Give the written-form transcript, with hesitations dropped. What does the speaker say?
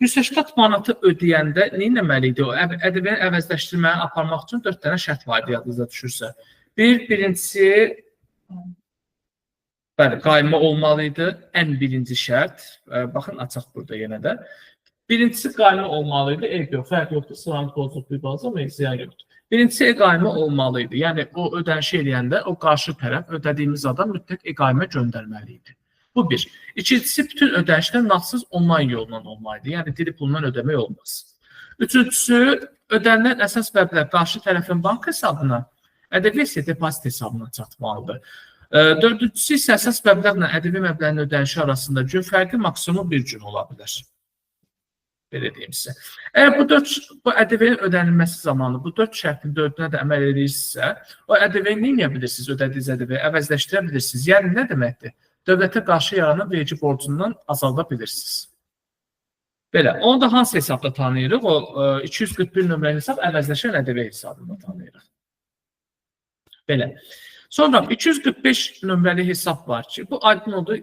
180 manatı ödəyəndə nə etməli idi o? ƏDV-ni əvəzləşdirməyi aparmaq üçün 4 dənə şərt var idi yadınıza düşürsə. Birincisi, bəli, qayma olmalı idi. Ən birinci şərt. Baxın, açaq burada yenə də. Birincisi qayma olmalı idi. Eyb yox, fərq yoxdur. Sıranı pozduq bir balaca, amma ziyan yoxdur. Birincisi e-qayma olmalı idi. Yəni o ödənişi eləyəndə o qarşı tərəf ödədiyimiz adam mütləq e-qayma göndərməli idi. Bu bir. İkincisi bütün ödənişlər nağdsız onlayn yolla olmalı idi. Yəni diri pulla ödəmək olmaz. Üçüncüsü ödənilən əsas məbləğ qarşı tərəfin bank hesabına, ƏDV isə depozit hesabına çatmalıdır. Dördüncüsü isə əsas məbləğlə ƏDV məbləğinin ödənişi arasında gün fərqi maksimum bir gün ola bilər. Belə deyim sizə. Əgər bu dörd bu ƏDV-nin ödənilməsi zamanı bu dörd şərtin dördünə də əməl edirsinizsə, o ƏDV-ni nə edə bilirsiniz? Ödədiyiniz ƏDV-ni əvəzləşdirə bilirsiniz. Yəni nə deməkdir? Dövlətə qarşı yaranan vergi borcundan azalda bilirsiniz. Belə, onu da hansı hesabda tanıyırıq? O 241 nömrəli hesab əvəzləşən ƏDV hesabında tanıyırıq. Belə. Sonra 245 nömrəli hesab var ki, bu aydın oldu.